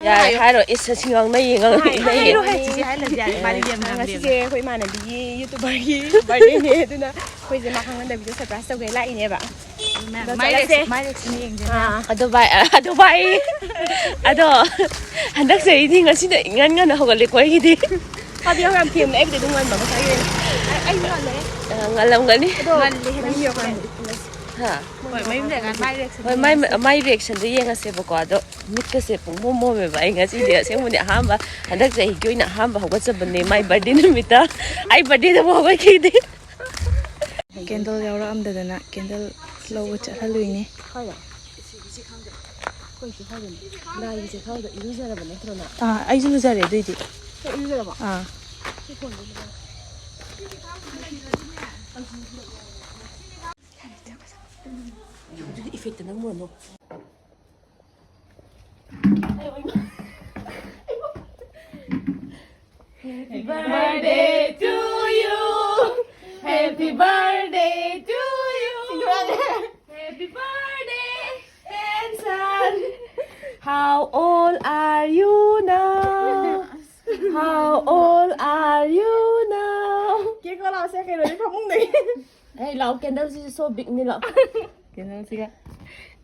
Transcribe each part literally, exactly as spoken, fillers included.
ꯌꯥꯔꯦ, ꯍꯥꯏꯔꯣ꯫ ꯏꯁ, ꯑꯁꯤ ꯉꯥꯡꯅꯩꯌꯦ, ꯉꯥꯡꯅꯩ꯫ ꯍꯥꯏꯔꯣ, ꯍꯥꯏ, ꯆꯤꯆꯦ ꯍꯥꯏꯍꯜꯂꯁꯦ, ꯌꯥꯔꯦ, ꯏꯕꯥꯅꯤꯗꯤ ꯌꯥꯝ ꯉꯥꯡꯗꯦ꯫ ꯉꯁꯤꯁꯦ ꯑꯩꯈꯣꯏ ꯏꯃꯥꯟꯅꯕꯤꯒꯤ YouTuberꯒꯤ birthdayꯅꯦ, ꯑꯗꯨꯅ ꯑꯩꯈꯣꯏꯁꯦ ꯃꯥ ꯈꯪꯍꯟꯗꯕꯤꯗ surprise ꯇꯧꯒꯦ ꯂꯥꯛꯏꯅꯦꯕ꯫ ꯑꯗꯣ ꯃꯥꯏ ꯆꯠꯂꯁꯦ꯫ Reaction, ꯃꯥꯏ reaction ꯌꯦꯡꯁꯦ꯫ ꯑꯥ꯫ ꯑꯗꯣ ꯚꯥꯏ, ꯑꯗꯣ ꯚꯥꯏ, ꯑꯗꯣ ꯍꯟꯗꯛ ꯆꯍꯤꯗꯤ ꯉꯁꯤꯅ ꯏꯉꯟ ꯉꯟꯅ ꯍꯧꯒꯠꯂꯦꯀꯣ ꯑꯩꯒꯤꯗꯤ꯫ ꯃꯥꯗꯤ ꯌꯥꯍꯧ ꯌꯥꯝ ꯊꯦꯡꯕꯅꯦ, ꯑꯩꯕꯨꯗꯤ ꯑꯗꯨꯝ ꯉꯟꯕ ꯉꯁꯥꯏꯒꯤ ꯑꯣꯏꯅ꯫ ꯑꯩ, ꯑꯩ ꯉꯜꯂꯦ꯫ ꯑ, ꯉꯜꯂꯝꯒꯅꯤ꯫ ꯑꯗꯣ ꯉꯜꯂꯦ, ꯃꯌꯨꯝ ꯌꯧꯔꯀꯥꯟꯗ꯫ ꯍꯥ? ꯍꯣꯏ, ꯃꯌꯨꯝ ꯂꯩꯔꯀꯥꯟꯗ ꯃꯥꯏ reaction ꯍꯣꯏ, ꯃꯥꯏ, ꯌꯦꯡꯉꯁꯦ꯫ ꯃꯥꯏ reactionꯗꯣ ꯌꯦꯡꯉꯁꯦꯕꯀꯣ꯫ ꯑꯗꯣ ꯃꯤꯠꯀꯁꯦ ꯄꯨꯡꯃꯝ ꯃꯝꯃꯦꯕ꯫ ꯑꯩ ꯉꯁꯤꯗꯤ ꯑꯁꯦꯡꯕꯅꯤ ꯑꯍꯥꯟꯕ, ꯍꯟꯗꯛ ꯆꯍꯤꯒꯤ ꯑꯣꯏꯅ ꯑꯍꯥꯟꯕ ꯍꯧꯒꯠꯆꯕꯅꯦ ꯃꯥꯏ birthday ꯅꯨꯃꯤꯠꯇ꯫ ꯑꯩ birthdayꯗꯕꯨ ꯍꯧꯒꯠꯈꯤꯗꯦ꯫ Candle ꯌꯥꯎꯔꯛꯑꯝꯗꯗꯅ candle ꯂꯧꯕ ꯆꯠꯍꯜꯂꯨꯏꯅꯦ꯫ ꯀꯥꯏꯗ? ꯑꯩꯈꯣꯏ ꯆꯦ ꯈꯥꯎꯗꯅꯦ꯫ ꯂꯥꯏꯒꯤ ꯆꯦ ꯈꯥꯎꯗ ꯏꯔꯨꯖꯔꯕ ꯅꯠꯇ꯭ꯔꯣ ꯅꯪ? ꯑꯥ, ꯑꯩꯁꯨ ꯂꯨꯖꯔꯦ ꯑꯗꯨꯏꯗꯤ꯫ ꯅꯪ ꯏꯔꯨꯖꯔꯕꯣ? ꯑꯥ꯫ ꯁꯤ ꯐꯣꯟꯁꯦ ꯑꯝꯇ ꯄꯥꯏꯌꯣ꯫ ꯑꯗꯨꯗꯤ effectꯇ ꯅꯝꯃꯨꯔꯅꯨ꯫ Happy birthday to you. Happy birthday to you. Happy birthday, Tension. How old are you now? How old are you now? Cake ꯀꯛꯂꯛꯑꯣꯁꯦ ꯀꯩꯅꯣꯅꯦ ꯐꯃꯨꯡꯗꯒꯤ꯫ ꯑꯩ ꯂꯥꯛꯑꯣ, candleꯁꯤꯁꯨ so bigꯅꯤ, ꯂꯥꯛꯑꯣ꯫ Candleꯁꯤꯒ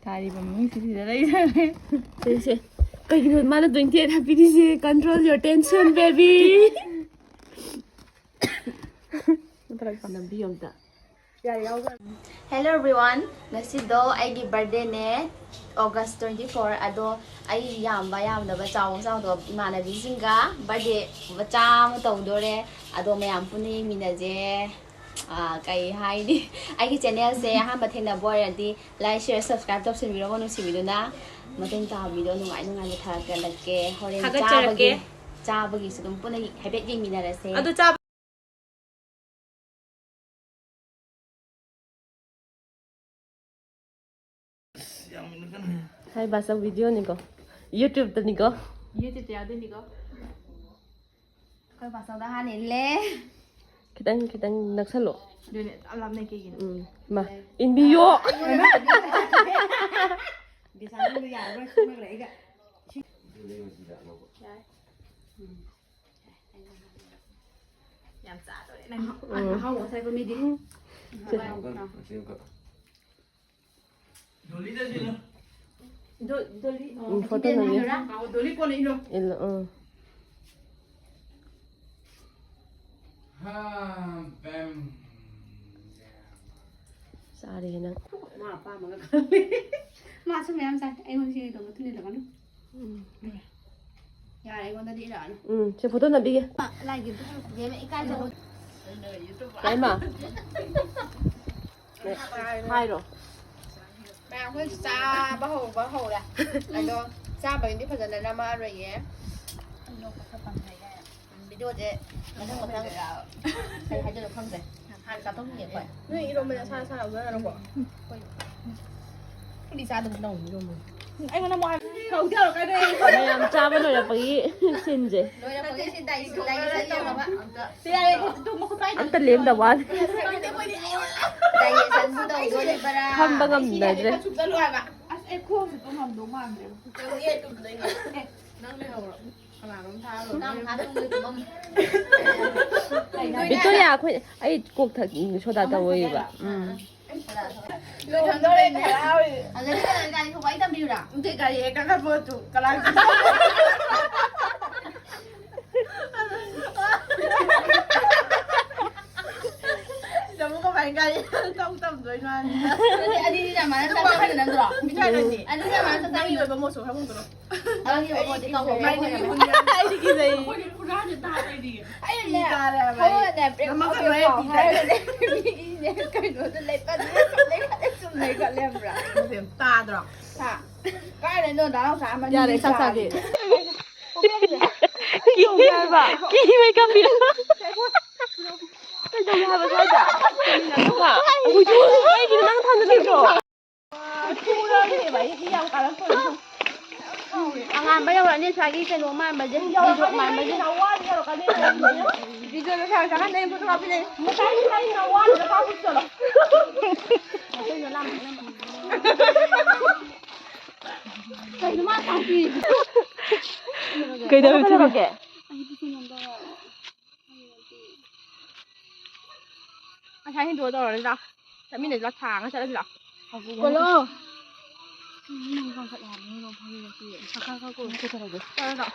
ꯊꯥꯔꯤꯕ ꯃꯃꯤꯡꯁꯤꯁꯤꯗ ꯂꯩꯖꯔꯦ꯫ ꯁꯦ, ꯁꯦ꯫ ꯀꯩꯒꯤꯅꯣ ꯃꯥꯅ twenty eight ꯍꯥꯞꯄꯤꯔꯤꯁꯦ? Control your tension, baby. ꯅꯝꯕꯤꯌꯣ ꯑꯝꯇ꯫ Hello everyone, ꯉꯁꯤꯗꯣ ꯑꯩꯒꯤ birthdayꯅꯦ, August twenty four꯫ ꯑꯗꯣ ꯑꯩ ꯌꯥꯝꯕ ꯌꯥꯝꯗꯕ, ꯆꯥꯎꯕ ꯆꯥꯎꯗꯕ, ꯏꯃꯥꯟꯅꯕꯤꯁꯤꯡꯒ birthday ꯃꯆꯥ ꯑꯃ ꯇꯧꯗꯣꯔꯦ꯫ ꯑꯗꯣ ꯃꯌꯥꯝ ꯄꯨꯟꯅ ꯌꯦꯡꯃꯤꯟꯅꯁꯦ꯫ ꯑꯥ, ꯀꯩ ꯍꯥꯏꯅꯤ? ꯑꯩꯒꯤ channelꯁꯦ ꯑꯍꯥꯟꯕ ꯊꯦꯡꯅꯕ ꯑꯣꯏꯔꯗꯤ like, share, subscribe ꯇꯧꯁꯤꯟꯕꯤꯔꯝꯃꯣ ꯅꯨꯡꯁꯤꯕꯤꯗꯨꯅ꯫ ꯃꯇꯨꯡ ꯇꯥꯕ video ꯅꯨꯡꯉꯥꯏ ꯅꯨꯡꯉꯥꯏꯕ ꯊꯥꯒꯠꯂꯛꯀꯦ꯫ ꯍꯣꯔꯦꯟ ꯊꯥꯒꯠꯆꯔꯛꯀꯦ꯫ ꯆꯥꯕꯒꯤ, ꯆꯥꯕꯒꯤꯁꯨ ꯑꯗꯨꯝ ꯄꯨꯟꯅ ꯍꯥꯏꯐꯦꯠ ꯌꯦꯡꯃꯤꯟꯅꯔꯁꯦ꯫ ꯑꯗꯨ ꯆꯥꯕ ꯍꯥꯏ ꯕꯥꯆꯧ, videoꯅꯤꯀꯣ, YouTubeꯇꯅꯤꯀꯣ꯫ YouTubeꯇ ꯌꯥꯎꯗꯣꯏꯅꯤꯀꯣ꯫ ꯑꯩꯈꯣꯏ ꯕꯥꯆꯧꯗ ꯍꯥꯟꯅ ꯏꯜꯂꯦ꯫ ꯈꯤꯇꯪ, ꯈꯤꯇꯪ ꯅꯛꯁꯜꯂꯣ꯫ ꯑꯗꯨꯅꯦ, ꯌꯥꯝ ꯂꯥꯞꯅꯩ ꯀꯩꯒꯤꯅꯣ? ꯎꯝ, ꯃꯥ, ꯏꯟꯕꯤꯌꯣ꯫ ꯕꯤꯁꯥ, ꯅꯪꯗꯣ ꯌꯥꯔꯔꯣꯏ, ꯁꯣꯝꯗ ꯂꯩꯒ꯫ ꯌꯥꯔꯦ꯫ ꯎꯝ꯫ ꯌꯥꯝ ꯆꯥꯗꯣꯔꯦ ꯅꯪ꯫ ꯎꯝ꯫ ꯑꯍꯥꯎꯕ ꯉꯁꯥꯏ ꯃꯤꯗꯤ꯫ ꯎꯝ꯫ ꯗꯣ-, ꯗꯣꯂꯤ, ꯑꯣ, ꯎꯝ, ꯐꯣꯇꯣ ꯅꯝꯒꯦ꯫ ꯍꯥꯏꯔꯣꯔꯥ? ꯑꯣ, ꯗꯣꯂꯤ ꯀꯣꯟꯅ ꯏꯜꯂꯣ꯫ ꯏꯜꯂꯣ, ꯎꯝ꯫ ꯍꯥ, ꯕꯦꯝ꯫ ꯆꯥꯔꯦ ꯅꯪ꯫ ꯃꯥ ꯑꯄꯥꯝꯕꯒ ꯈꯜꯂꯦ꯫ ꯃꯥꯁꯨ ꯃꯌꯥꯝ ꯆꯥꯏ꯫ ꯑꯩꯉꯣꯟꯗ ꯁꯤ ꯀꯩꯗꯧꯕ ꯊꯤꯜꯂꯛꯀꯅꯨ꯫ ꯎꯝ꯫ ꯌꯥꯔꯦ, ꯑꯩꯉꯣꯟꯗꯗꯤ ꯏꯜꯂꯛꯑꯅꯨ꯫ ꯎꯝ, ꯁꯦ ꯐꯣꯇꯣ ꯅꯝꯕꯤꯒꯦ꯫ ꯑ, ꯂꯥꯏꯒꯤ ꯑꯝꯇ ꯍꯥꯏꯔꯛꯈꯤꯒꯦ꯫ ꯏꯀꯥꯏꯖꯕ꯫ ꯀꯩꯃ? ꯍꯥꯏꯔꯣ꯫ ꯃꯌꯥꯝ ꯑꯩꯈꯣꯏꯁꯨ ꯆꯥꯕ ꯍꯧꯕ ꯍꯧꯔꯦ꯫ ꯑꯗꯣ ꯆꯥꯕꯒꯤꯗꯤ ꯐꯖꯅ ꯅꯝꯃꯛꯑꯔꯣꯏꯌꯦ꯫ ꯚꯤꯗꯤꯑꯣꯁꯦ ꯃꯊꯪ ꯃꯊꯪ ꯀꯩ ꯍꯥꯏꯗꯣꯏꯅꯣ ꯈꯪꯗ꯭ꯔꯦ꯫ ꯍꯥꯟꯅ ꯆꯥꯊꯣꯛꯈꯤꯒꯦ ꯑꯩꯈꯣꯏ꯫ ꯅꯣꯏ ꯏꯔꯣꯝꯕ ꯅꯁꯥ ꯅꯁꯥꯅ ꯂꯧꯖꯔꯣꯀꯣ꯫ ꯎꯝ꯫ ꯑꯩꯈꯣꯏꯗꯤ ꯆꯥꯗꯕꯁꯨ ꯇꯧꯅꯤ ꯏꯔꯣꯝꯕ꯫ ꯑꯩꯉꯣꯟꯗ ꯑꯃꯨꯛ ꯍꯥꯏꯕ ꯀꯧꯗꯦ ꯍꯥꯏꯔꯣ ꯀꯥꯏꯗ? ꯃꯌꯥꯝ ꯆꯥꯕ ꯂꯣꯏꯔꯛꯄꯒꯤ ꯁꯤꯟꯁꯦ꯫ ꯂꯣꯏꯔꯛꯄꯒꯤ ꯁꯤꯟ ꯗꯥꯏꯖꯦꯁꯟ ꯇꯧꯅꯕ꯫ ꯁꯤ ꯌꯥꯔꯦ, ꯇꯨꯝꯕ ꯈꯣꯠꯄ ꯍꯥꯏꯗꯣ꯫ ꯑꯝꯇ ꯂꯦꯝꯗꯕ ꯋꯥꯅꯤ꯫ ꯗꯥꯏꯖꯦꯁꯟꯕꯨ ꯇꯧꯗꯣꯔꯤꯕ꯭ꯔꯥ? ꯐꯝꯕ ꯉꯝꯅꯗ꯭ꯔꯦ꯫ ꯈꯔ ꯆꯨꯞꯁꯜꯂꯨ ꯍꯥꯏꯕ꯫ ꯑꯁ, ꯑꯩ ꯈꯣꯡꯁꯦ ꯇꯨꯝ ꯉꯝꯗꯧ ꯃꯥꯟꯗ꯭ꯔꯦ꯫ ꯇꯨꯝꯒꯦ, ꯇꯨꯝꯗꯣꯏꯅꯦ꯫ ꯑꯦ, ꯅꯪ ꯂꯩꯍꯧꯔꯣ꯫ ꯀꯅꯥꯅꯣꯝ ꯊꯥꯔꯣ꯫ ꯅꯪ ꯊꯥꯗꯣꯛꯑꯒ ꯇꯨꯝꯃꯝꯃꯣ꯫ ꯀꯩꯅꯣ? ꯕꯤꯛꯇꯣꯔꯤꯌꯥ, ꯑꯩꯈꯣꯏ, ꯑꯩ ꯀꯣꯛ ꯊꯛ-, ꯁꯣꯗꯥ ꯇꯧꯔꯣꯏꯕ꯫ ꯎꯝ꯫ ꯂꯣꯏꯁꯟꯗꯣꯔꯦ, ꯍꯔꯥꯎꯔꯤ꯫ ꯑꯗꯨꯗꯤ ꯅꯪ ꯒꯥꯔꯤ ꯊꯧꯕ ꯑꯩ ꯇꯝꯕꯤꯌꯨꯔꯥ? ꯅꯠꯇꯦ, ꯒꯥꯔꯤ ꯍꯦꯛ ꯀꯥꯈꯠꯄꯒ ꯇꯨ ꯀꯂꯥꯡ ꯁꯤꯗꯕꯨ ꯀꯃꯥꯏꯅ ꯒꯥꯔꯤ ꯊꯧ ꯇꯝꯗꯣꯏꯅꯣ ꯍꯥꯏꯕꯅꯤꯗ꯫ ꯑꯗꯨꯗꯤ ꯑꯅꯤꯅ ꯃꯥꯅ ꯆꯥꯛ ꯆꯥꯃꯤꯟꯅꯗ꯭ꯔꯣ? ꯃꯤꯊꯥꯏ ꯅꯠꯇꯦ꯫ ꯑꯅꯤꯅ ꯃꯥꯅ ꯆꯥꯛ ꯅꯪꯒꯤ ꯆꯥꯃꯤꯟꯅꯗ꯭ꯔꯣ? ꯑꯣꯏꯕ ꯃꯣꯠꯁꯨ ꯈꯔ ꯍꯣꯡꯗꯣꯔꯣ꯫ ꯑꯩꯗꯤ ꯀꯤꯖꯩ꯫ ꯑꯩꯗꯤ ꯀꯤꯖꯩ꯫ ꯑꯩꯈꯣꯏꯗꯤ ꯐꯨꯔꯥꯁꯦ ꯇꯥꯗꯣꯏꯅꯤ꯫ ꯑꯩꯅꯅꯦ, ꯏ ꯀꯥꯔꯦ ꯍꯥꯏꯕ ꯑꯩ꯫ ꯍꯣꯏꯅꯦ, ꯕ꯭ꯔꯦꯛ ꯅꯃ ꯑꯞ ꯀꯩꯅꯣ ꯇꯧ ꯍꯦꯛ ꯍꯥꯏꯔꯒꯅꯦ꯫ ꯃꯤꯒꯤꯅꯦ ꯀꯩꯅꯣꯗꯣ ꯂꯩꯄꯥꯗ ꯁꯨꯝ ꯂꯩꯈꯠꯂꯦ, ꯁꯨꯝ ꯂꯩꯈꯠꯂꯦ ꯍꯥꯏꯕ꯭ꯔꯥ? ꯅꯠꯇꯦ, ꯇꯥꯗ꯭ꯔꯣ? ꯍꯥ? ꯀꯥꯏꯗꯩꯅꯣ, ꯗꯥ ꯅꯥꯎꯆꯥ ꯑꯃꯅꯤ ꯌꯥꯔꯦ, ꯆꯥꯛ ꯆꯥꯒꯦ꯫ ꯀꯤꯍꯧꯗꯦ ꯍꯥꯏꯕ꯫ ꯀꯤꯕꯩ ꯀꯞꯄꯤꯔꯣ? ꯀꯩꯗꯧꯒꯦ ꯍꯥꯏꯕ ꯁ꯭ꯋꯥꯏꯗ? ꯍꯥ? ꯍꯨꯏꯗꯨ ꯀꯩꯒꯤꯅꯣ ꯅꯪ ꯊꯥꯖꯤꯜꯂꯤꯗꯣ? ꯑꯉꯥꯟꯕ ꯌꯧꯔꯛꯑꯅꯤ, ꯁ꯭ꯋꯥꯏꯒꯤ ꯀꯩꯅꯣ ꯃꯥꯟꯕꯁꯦ, ꯔꯤꯖꯣꯔꯠ ꯃꯥꯟꯕꯁꯦ꯫ ꯀꯩꯅꯣ ꯃꯥ ꯇꯥꯛꯄꯤ? ꯀꯩꯗꯧꯔꯒꯦ? ꯉꯁꯥꯏ ꯍꯦꯟꯗꯣꯛꯑ ꯇꯧꯔꯁꯤ ꯂꯥꯛꯑꯣ꯫ ꯆꯠꯃꯤꯟꯅꯁꯤ ꯂꯥꯛꯑꯣ꯫ ꯊꯥꯡꯉ ꯆꯠꯂꯁꯤ ꯂꯥꯛꯑꯣ꯫ ꯀꯣꯜꯂꯣ꯫ ꯆꯠꯂꯣ ꯂꯥꯛꯑꯣ꯫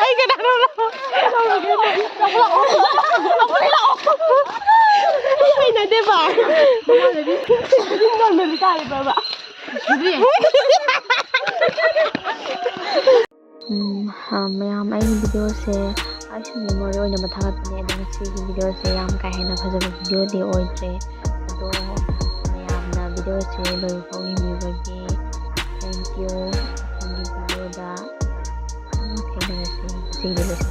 ꯑꯩ ꯀꯅꯥꯅꯣ? ꯍꯩꯅꯗꯦꯕ꯫ ꯅꯣꯔꯃꯦꯜꯗꯤ ꯇꯥꯔꯤꯕ꯭ꯔꯕ? ꯎꯝ, ꯍꯥ, ꯃꯌꯥꯝ, ꯑꯩꯒꯤ ꯚꯤꯗꯤꯑꯣꯁꯦ ꯑꯩ ꯁꯨꯝ ꯃꯦꯃꯣꯔꯤ ꯑꯣꯏꯅꯕ ꯊꯥꯒꯠꯄꯅꯦ꯫ ꯑꯗꯣ ꯉꯁꯤꯒꯤ ꯚꯤꯗꯤꯑꯣꯁꯦ ꯌꯥꯝ ꯀꯥ ꯍꯦꯟꯅ ꯐꯖꯕ ꯚꯤꯗꯤꯑꯣꯗꯤ ꯑꯣꯏꯗ꯭ꯔꯦ꯫ ꯑꯗꯣ ꯃꯌꯥꯝꯅ ꯚꯤꯗꯤꯑꯣꯁꯦ ꯂꯣꯏꯕ ꯐꯥꯎ ꯌꯦꯡꯕꯤꯕꯒꯤ thank you꯫ ꯃꯊꯪꯒꯤ ꯚꯤꯗꯤꯑꯣꯗ ꯑꯃꯨꯛ ꯊꯦꯡꯅꯔꯁꯤ꯫ ꯉꯁꯤꯒꯤꯗꯤ ꯂꯣꯏꯁꯤꯜꯂꯦ꯫